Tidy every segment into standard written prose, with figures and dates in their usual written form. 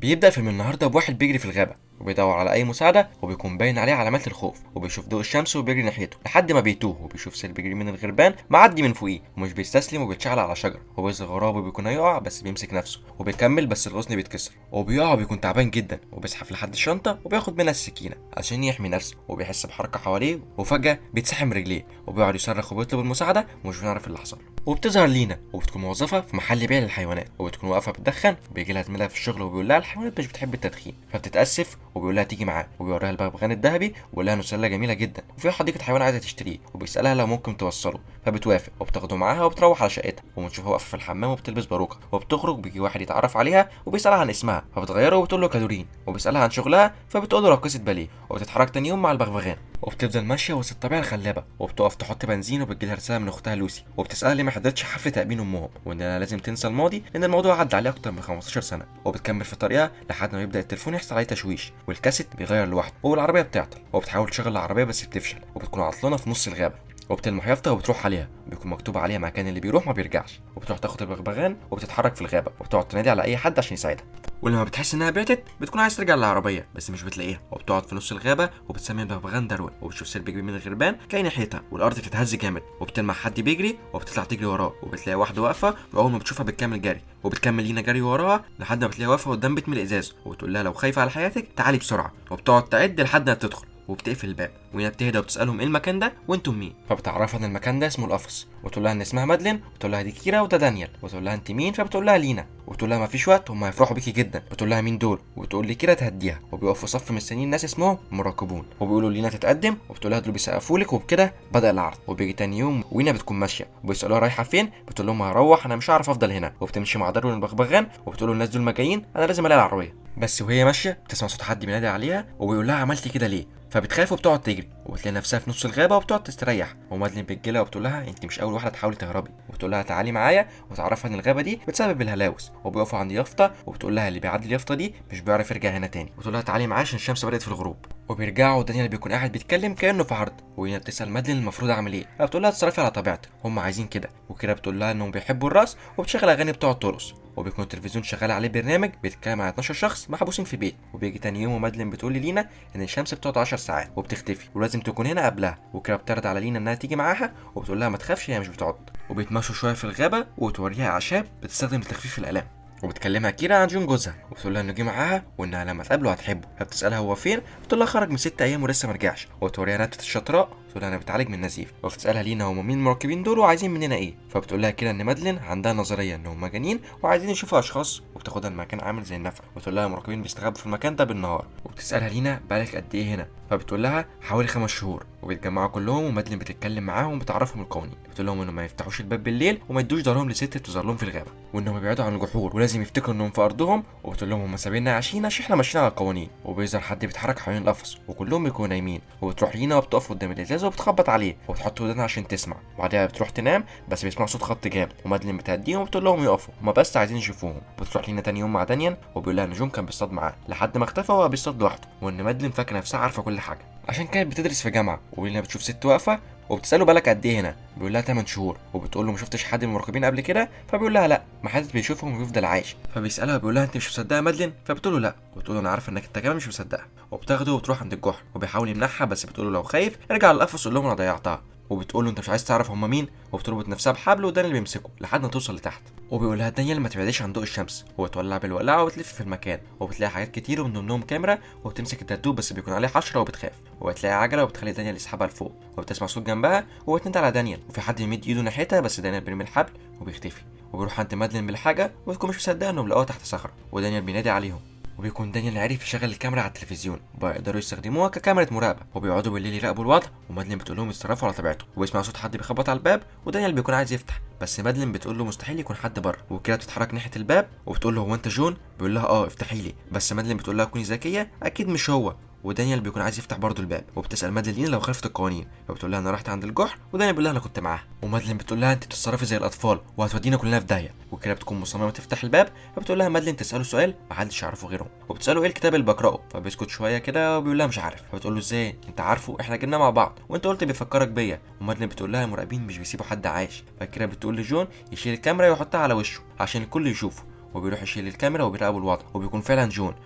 بيبدأ فيلم النهارده بواحد بيجري في الغابة وبيدور على أي مساعدة، وبيكون باين عليه علامات الخوف، وبيشوف ضوء الشمس وبيجري ناحيته لحد ما بيتوه، وبيشوف سرب بيجري من الغربان معدي من فوقيه ومش بيستسلم وبيتشعلق على شجرة، وبيظهر غراب وبيكون هيقع بس بيمسك نفسه وبيكمل، بس الغصن بيتكسر وبيقع وبيكون تعبان جدا، وبيزحف لحد الشنطة وبياخد منها السكينة عشان يحمي نفسه، وبيحس بحركة حواليه وفجأة بيتسحب من رجليه وبيقعد يصرخ وبيطلب المساعدة ومش بنعرف اللي حصل. وبتظهر لينا وبتكون موظفة في محل بيع للحيوانات، وبتكون واقفة بتدخن، وبيجي لها زميلها في الشغل وبيقول لها الحيوانات مش بتحب التدخين، فبتتأسف وبيقول لها تيجي معاه، وبيوريها البغبغان الذهبي وبيقول لها انه سله جميلة جدا وفي حديقة حيوان عايزه تشتريه، وبيسالها لو ممكن توصله، فبتوافق وبتاخده معاها وبتروح على شقتها، وبنشوفها واقفة في الحمام وبتلبس باروكه وبتخرج. بيجي واحد يتعرف عليها وبيسالها عن اسمها فبتغيره وبتقول له كادورين، وبيسالها عن شغلها فبتقول له راقصه باليه، وبتتحرك تاني يوم مع البغبغان، وبتفضل ماشية وسط الطبيعة الخلابه، وبتقف تحط بنزين، وبتجيلها رسالة من اختها لوسي وبتسالها ليه ما حضرتش حفلة تأبين امهم، وانها لازم تنسى الماضي لان الموضوع عدى عليه اكتر من 15 سنة. وبتكمل في طريقها لحد ما يبدا التليفون يحصل عليه تشويش، والكاسيت بيغير لوحده، والعربية بتعطل، وبتحاول تشغل العربية بس بتفشل، وبتكون عطلانه في نص الغابة، وبتلمح يافطة وبتروح عليها بيكون مكتوب عليها مكان اللي بيروح ما بيرجعش، وبتروح تاخد البغبغان وبتتحرك في الغابة، وبتقعد تنادي على اي حد عشان يساعدها. ولما بتحس انها بعدت بتكون عايز ترجع للعربية بس مش بتلاقيها، وبتقعد في نص الغابة وبتسمي البغبغان داروين، وبتشوف سرب كبير من الغربان جاي ناحيتها، والارض بتتهز جامد، وبتلمح حد بيجري وبتطلع تجري وراه، وبتلاقي واحدة واقفة، واول ما بتشوفها بتكمل جري، وبتكمل لينا جري وراها لحد ما بتلاقيها واقفة قدام بيت من الازاز، وبتقول لها لو خايفة على حياتك تعالي بسرعة، وبتقعد تعد لحد ما بتدخل وبتقفل الباب، وهي بتهدى وبتسالهم ايه المكان ده وانتم مين، فبتعرفها ان المكان ده اسمه القفص، وتقول لها ان اسمها مادلين، وتقول لها دي كيرا وده دانيال، وتقول لها انت مين، فبتقول لها لينا، وتقول لها مفيش وقت هم هيفرحوا بيكي جدا، بتقول لها مين دول، وبتقول لكيرا تهديها، وبيقفوا صف مستنيين ناس اسمهم مراقبون، وبيقولوا لينا تتقدم، وبتقول لها دول بيسقفوا لك، وبكده بدا العرض. وبيجي تاني يوم وينا بتكون ماشية وبيسالوها رايحة فين، بتقول لهم هروح انا مش هعرف افضل هنا، وبتمشي مع داروين البغبغان وبتقول الناس دول مجانين انا لازم الاقي العربية. بس وهي ماشية بتسمع صوت حد بينادي عليها وبيقول لها عملتي كده ليه، فبتخاف وبتقعد تجري، وبتلاقي نفسها في نص الغابة وبتقعد تستريح، ومادلين بتجيلها وبتقول لها انت مش اول واحدة تحاولي تهربي، وبتقول لها تعالي معايا، وتعرفها ان الغابة دي بتسبب الهلاوس، وبيقفوا عند يافطة وبتقول لها اللي بيعدي اليافطه دي مش بيعرف يرجع هنا تاني، وتقول لها تعالي معايا عشان الشمس بدات في الغروب. وبيرجعوا ودانيال بيكون قاعد بيتكلم كانه في عرض، وهنا بتسال مادلين المفروض اعمل ايه، فبتقول لها اتصرفي على طبيعتك هم عايزين كده، وكده بتقول لها انهم بيحبوا الرقص، وبتشغل اغاني بتقعد ترقص، وبيكون التلفزيون شغال عليه برنامج بيتكلم عن 12 شخص محبوسين في بيت. وبيجي تاني يوم ومادلين بتقول للينا ان الشمس بتقعد 10 ساعات وبتختفي ولازم تكون هنا قبلها، وكده بتعرض على لينا انها تيجي معاها، وبتقول لها ما تخافش هي مش بتعض. وبيتمشوا شوية في الغابة وتوريها اعشاب بتستخدم لتخفيف الالام، وبتكلمها كيرا عن جون جوزها وبتقول لها انه جه معاها وانها لما تقابله هتحبه، فبتسالها هو فين، بتقول لها خرج من 6 ايام ولسه ما رجعش، وتوريها نبته الشطراء وتقول لها انا بتعالج من نزيف، وبتسالها لينا هما مين المراقبين دول وعايزين مننا ايه، فبتقول لها كده ان مادلين عندها نظرية انهم مجانين وعايزين يشوفوا اشخاص، وبتاخدها المكان عامل زي النفق، وتقول لها المراقبين بيستخبوا في المكان ده بالنهار، وبتسالها لينا بقالك قد ايه هنا، فبتقول لها حوالي 5 شهور. وبيتجمعوا كلهم ومادلين بتتكلم معاهم وبتعرفهم القوانين، بتقول لهم انهم ما يفتحوش الباب بالليل وما يدوش ظهرهم لست بتظهر لهم في الغابة، وانهم يبعدوا عن الجحور ولازم يفتكروا انهم في ارضهم، وبتقول لهم هم سابيننا عايشين عشان احنا ماشيين على القوانين. وبيظهر حد بيتحرك حوالين القفص وكلهم بيكونوا نايمين، وبتروح لينا وبتقف قدام الازاز وبتخبط عليه وبتحط ودانها عشان تسمع، وبعدها بتروح تنام بس بيسمعوا صوت خبط جامد، ومادلين بتهديهم وبتقول لهم يقفوا هما بس عايزين يشوفوهم. بتروح لينا تاني يوم مع دانيال وبيقول لها ان جون كان بيصطاد معاه لحد ما اختفى وهو بيصطاد لوحده، وان مادلين فاكره نفسها عارفه كل حاجة عشان كانت بتدرس في جامعه. ولينا بتشوف ست واقفة وبتساله بالك قد ايه هنا، بيقول لها 8 شهور، وبتقول له ما شفتش حد من المراقبين قبل كده، فبيقول لها لا ما حدش بيشوفهم وبيفضل عايش. فبيسالها بيقول لها انت مش مصدقه مادلين، فبتقول له لا، وبتقول له انا عارفه انك انت كمان مش مصدقه، وبتاخده وتروح عند الجحر وبيحاول يمنعها بس بتقول له لو خايف ارجع للقفص وقول لهم انا ضيعتها، وبتقول له انت مش عايز تعرف هم مين، وبتربط نفسها بحبل ودانيال بيمسكه لحد ما توصل لتحت، وبيقول لها دانيال ما تبعديش عن ضوء الشمس، وبتولع بالولاعه وبتلف في المكان وبتلاقي حاجات كتير ومن ضمنهم كاميرا، وبتمسك الدبدوب بس بيكون عليه حشرة وبتخاف، وبتلاقي عجله وبتخلي دانيال يسحبها لفوق، وبتسمع صوت جنبها وبتنادي على دانيال، وفي حد يمد ايده ناحيتها بس دانيال بيرمي الحبل وبيختفي، وبيروح عند مادلين بالحاجة وبتكون مش مصدقه انهم لقوها تحت صخرة، ودانيال بينادي عليهم، وبيكون دانيال عرف يشغل الكاميرا على التلفزيون وبيقدروا يستخدموها ككاميرا مراقبة، وبيقعدوا بالليل يراقبوا الوضع، ومادلين بتقول لهم يتصرفوا على طبيعتهم، وبيسمعوا صوت حد بيخبط على الباب، ودانيال بيكون عايز يفتح بس مادلين بتقول له مستحيل يكون حد بره، وكده بتتحرك ناحية الباب وبتقول له هو انت جون، بيقول لها اه افتحي لي، بس مادلين بتقول لها كوني ذكية اكيد مش هو، ودانيال بيكون عايز يفتح برضه الباب، وبتسال مادلين لو خالفت القوانين، فبتقول لها انا رحت عند الجحر، ودانيال بيقول لها انا كنت معاها، ومادلين بتقول لها انت بتتصرفي زي الاطفال وهتودينا كلنا في داهية، وكده بتكون مصممه تفتح الباب، فبتقول لها مادلين تساله سؤال محدش يعرفه غيرهم، وبتساله ايه الكتاب اللي بقراه، فبيسكت شوية كده وبيقول لها مش عارف، فبتقول له ازاي انت عارفه احنا جبناه مع بعض وانت قلت بيفكرك بيا، ومادلين بتقول لها المراقبين مش بيسيبوا حد عايش، فكده بتقول لجون يشيل الكاميرا ويحطها على وشه عشان الكل يشوفه، وبيروح يشيل الكاميرا وبيراقبوا الوضع، وبيكون فعلا جون.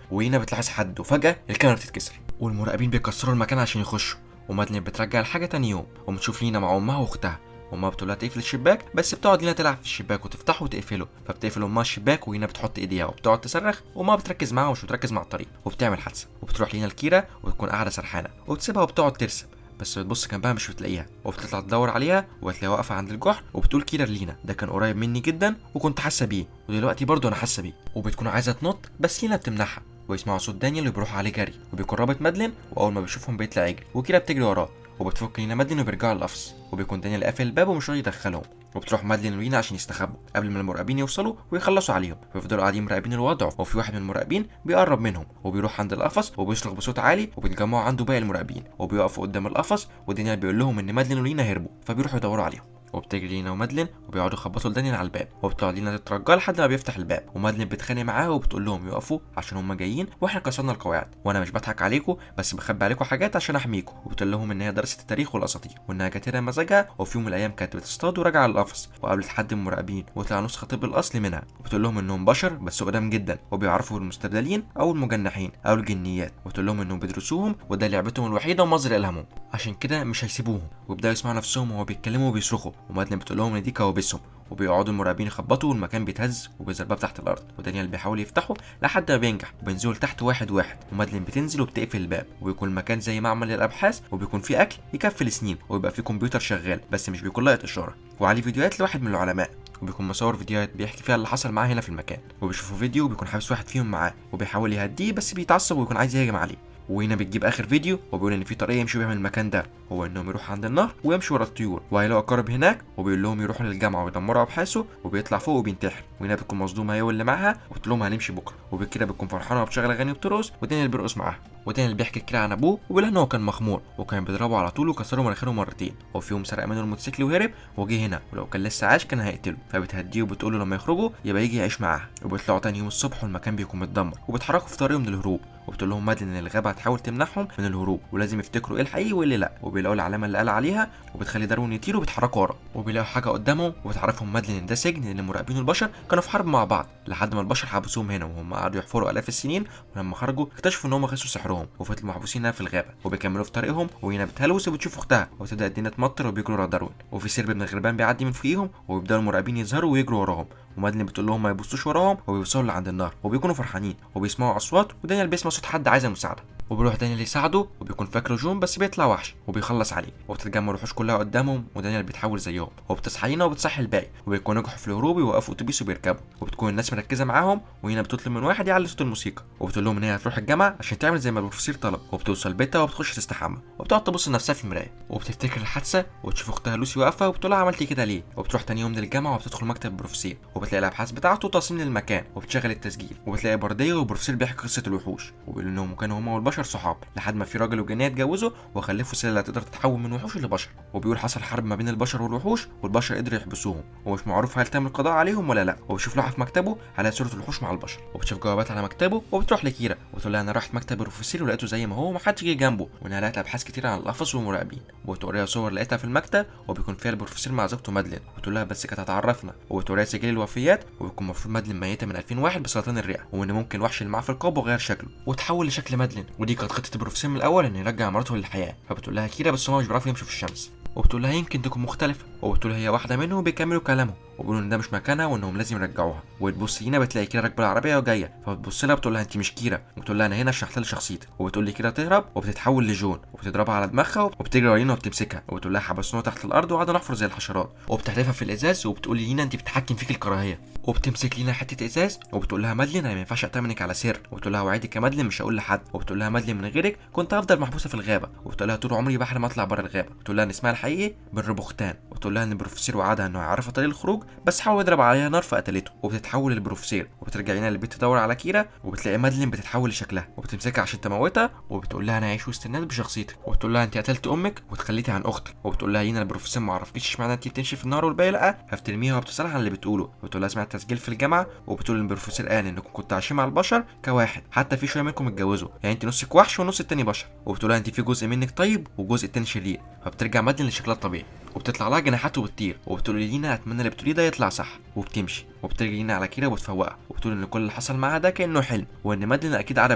ولينا بتلاحظ حد، وفجاة الكاميرا بتتكسر والمراقبين بيكسروا المكان عشان يخشوا. ومادلين بترجع الحاجة تاني يوم، وبتشوف لينا مع امها واختها. امها بتقولها تقفل الشباك، بس بتقعد لينا تلعب في الشباك وتفتحه وتقفله، فبتقفل امها الشباك ولينا بتحط ايديها وبتقعد تصرخ، وامها بتركز معاها ومش بتركز مع الطريق وبتعمل حادثه. وبتروح لينا الكيرة وبتكون قاعدة سرحانه، وبتسيبها وبتقعد ترسم، بس بتبص جنبها مش بتلاقيها، وبتطلع تدور عليها وبتلاقيها واقفة عند الجحر، وبتقول كيرا لينا ده كان قريب مني جدا وكنت حاسه بيه، ودلوقتي برضه انا حاسه بيه. وبتكون عايزه تنط بس لينا بتمنعها، ويسمعوا صوت دانيال وبيروحوا عليه جري، وبيكون رابط مادلين، واول ما بيشوفهم بيطلع يجري، وكيرا بتجري وراه، وبتفك لينا مادلين وبيرجعوا للقفص، وبيكون دانيال قافل الباب ومش راضي يدخلهم. وبتروح مادلين ولينا عشان يستخبوا قبل ما المراقبين يوصلوا ويخلصوا عليهم، ويفضلوا قاعدين مراقبين الوضع. وفي واحد من المراقبين بيقرب منهم وبيروح عند القفص وبيصرخ بصوت عالي، وبيتجمعوا عنده باقي المراقبين وبيقفوا قدام القفص، ودانيال بيقول لهم ان مادلين ولينا هربوا، فبيروحوا يدوروا عليهم. وبتجري لينا ومادلين وبيقعدوا يخبطوا لدانيال على الباب، وبتقعد لينا تترجى لحد ما بيفتح الباب، ومادلين بتخانق معاه وبتقول لهم يقفوا عشان هم جايين واحنا كسرنا القواعد، وانا مش بضحك عليكم بس بخبي عليكم حاجات عشان احميكم. وبتقول لهم ان هي درست التاريخ والاساطير وانها جت هنا مزاجها، وفي يوم من الايام كانت بتصطاد وراجعه للقفص وقابلت حد من المراقبين وطلع نسخه طب الاصل منها. وبتقول لهم انهم بشر بس قدام جدا وبيعرفوا المستبدلين او المجنحين او الجنيات، وبتقول لهم انهم بيدرسوهم وده لعبتهم الوحيدة ومصدر الهامهم، عشان كده مش هيسيبوهم. وبيبداوا يسمعوا نفسهم وهو بيتكلموا وبيصرخوا، ومادلين بتقول لهم ان دي كوابيسهم، وبيقعدوا المراقبين يخبطوا والمكان بيتهز وبيظهر باب تحت الارض، ودانيال بيحاول يفتحه لحد ما بينجح، وبينزلوا لتحت واحد واحد، ومادلين بتنزل وبتقفل الباب، وبيكون المكان زي معمل للابحاث، وبيكون فيه اكل يكفي لسنين، ويبقى فيه كمبيوتر شغال بس مش بيكون لاقط اشارة، وعليه فيديوهات لواحد من العلماء، وبيكون مصور فيديوهات بيحكي فيها اللي حصل معاه هنا في المكان. وبيشوفوا فيديو وبيكون حابس واحد فيهم معاه وبيحاول يهديه بس بيتعصب ويكون عايز يهجم عليه. وهنا بتجيب اخر فيديو وبيقول ان في طريقه يمشوا بيها من المكان ده، هو انهم يروحوا عند النهر ويمشوا ورا الطيور وهيلاقوا عقارب هناك، وبيقول لهم يروحوا للجامعة ويدمروا ابحاثه، وبيطلع فوق وبينتحر. وهنا بتكون مصدومة هي واللي معاها وبتقول لهم هنمشي بكره، وبكده بتكون فرحانة وبتشغل اغاني وبترقص، ودانيال بيرقص معاها. ودانيال بيحكي كده عن ابوه وبيقول ان هو كان مخمور وكان بيضربه على طول وكسره مناخيره مرتين، وفي يوم سرق منه الموتوسيكل وهرب وجه هنا، ولو كان لسه عايش كان هيقتله. فبتهديه وبتقول له لما يخرجوا يبقى يجي يعيش معاها. وبيطلعوا تاني يوم الصبح والمكان بيكون متدمر، وبيتحركوا في طريقهم للهروب، وبتقول لهم مادلين ان الغابة هتحاول تمنعهم من الهروب ولازم يفتكروا ايه الحقيقي وايه اللي لا. وبيلاقوا العلامة اللي قال عليها وبتخلي داروين يطير وبيتحركوا ورا، وبيلاقوا حاجة قدامهم وبتعرفهم مادلين ان ده سجن، لان المراقبين البشر كانوا في حرب مع بعض لحد ما البشر حبسوهم هنا، وهم قعدوا يحفروا الاف السنين، ولما خرجوا اكتشفوا ان هم خسروا سحرهم وفضلوا محبوسين هنا في الغابة. وبيكملوا في طريقهم، وهنا بتهلوس وبتشوف اختها، وتبدا الدنيا تمطر وبيجروا ورا داروين، وفي سرب من الغربان بيعدي من فوقيهم، وبيبداوا المراقبين يظهروا ويجروا وراهم، ومادلين بتقول لهم ما يبصوش وراهم، وبيوصلوا لعند النهر وبيكونوا فرحانين وبيسمعوا اصوات، ودانيال بيسمع صوت حد عايز المساعدة، وبيروح دانيال يساعده وبيكون فاكره جون بس بيطلع وحش وبيخلص عليه، وبتتجمع الوحوش كلها قدامهم، ودانيال بيتحول زيهم، وبتصحى لينا وبتصحي الباقي، وبيكونوا نجحوا في الهروب ويوقفوا اتوبيس وبيركبوا، وبتكون الناس مركزه معاهم. وهنا بتطلب من واحد يعلي صوت الموسيقى، وبتقول لهم ان هي هتروح الجامعة عشان تعمل زي ما البروفيسور طلب. وبتوصل بيتها وبتخش تستحمى، وبتقعد تبص لنفسها في المراية، وبتفتكر الحادثة وتشوف اختها لوسي واقفة وبتقول لها عملتي كده ليه. وبتروح تاني يوم للجامعة وبتدخل مكتب البروفيسور، وبتلاقي الابحاث بتاعته تصميم للمكان، وبتشغل التسجيل، وبتلاقي برديه والبروفيسور بيحكي قصة الوحوش، وبيقول انهم كانوا هما والبشر صحاب لحد ما في راجل وجنيه اتجوزوا وخلفوا سلالة تقدر تتحول من وحوش لبشر. وبيقول حصل حرب ما بين البشر والوحوش، والبشر قدروا يحبسوهم، ومش معروف هل تم القضاء عليهم ولا لا. وبيشوف لوحة في مكتبه على صوره الوحوش مع البشر، وبتشوف جوابات على مكتبه، وبتروح لكيرا وبتقول لها انا رحت مكتب البروفيسور ولقيته زي ما هو ومحدش جه جنبه، وانها لقت ابحاث كتير عن القفص والمراقبين، وبتوريها صور لقيتها في المكتب وبيكون فيها البروفيسور مع زوجته مادلين، وبتقول لها بس كانت هتعرفنا، وبتوريها سجل الوفيات، وبيكون المفروض مادلين ميته من 2001 بسرطان الرئة، وان ممكن الوحش اللي معاه في القبو غير شكله وتحول لشكل مادلين، ودي كانت خطه البروفيسور من الاول انه يرجع مراته للحياة. فبتقول لها كيرا بس هما مش بيعرفوا يمشوا في الشمس، وبتقول لها يمكن تكون مختلفة، وبتقول هي واحدة منهم، وبيكملوا كلامهم وبيقولوا ان ده مش مكانها وانهم لازم يرجعوها. وبتبص لينا بتلاقي كيرا راكبه العربية وجاية، فبتبص لها بتقول لها انت مش كيرا، وبتقول لها انا هنا عشان احتل شخصيتك، وبتقول لي كيرا تهرب وبتتحول لجون، وبتضربها على دماغها وبتجري ورا وبتمسكها، وبتقول لها حبسونا تحت الارض وقعدنا نحفر زي الحشرات، وبتحدفها في الازاز، وبتقول لينا انت بتتحكم فيك الكراهية، وبتمسك لينا حتة ازاز وبتقول لها مادلين انا ما ينفعش اتمنك على سر، وبتقول لها وعدك يا مادلين مش هقول لحد، وبتقول لها مادلين من غيرك كنت هفضل محبوسة في الغابة، وبتقول لها طول عمري بحلم اطلع بره الغابة، وبتقول لها ان اسمها الحقيقي بالربختان، وبتقول لها ان البروفيسور وعدها انه هيعرفها طريق الخروج بس حاول يضرب عليها نار فقتلته، وبتتحول للبروفيسور. وبترجع لينا للبيت تدور على كيرا، وبتلاقي مادلين بتتحول لشكلها وبتمسكها عشان تموتها، وبتقول لها انا عايش وسط الناس بشخصيتك، وبتقول لها انت قتلت امك وتخليتي عن اختك، وبتقول لها لينا البروفيسور ما عرفكيش اشمعنى انت بتمشي في النار والباقي لا، فبترميها وبتسالها عن اللي بتقوله، وبتقول لها سمعت تسجيل في الجامعة، وبتقول للبروفيسور قال انكم كنتوا عايشين مع البشر كواحد، حتى في شوية منكم اتجوزوا، يعني انت نصك وحش والنص التاني بشر، وبتقول لها انت في جزء منك طيب وجزء التاني شرير. فبترجع مادلين لشكلها الطبيعي. وبتطلع لها جناحات وبتطير، وبتقول للينا اتمنى اللي بتقوليه ده يطلع صح، وبتمشي. وبترجع لينا على كيرا وبتفوقها، وبتقول ان كل اللي حصل معاها ده كانه حلم، وان مادلين اكيد قاعدة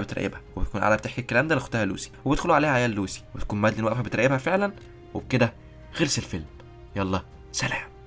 بتراقبها. وبتكون قاعدة بتحكي الكلام ده لاختها لوسي، وبيدخلوا عليها عيال لوسي، وبتكون مادلين واقفة بتراقبها فعلا. وبكده خلص الفيلم. يلا سلام.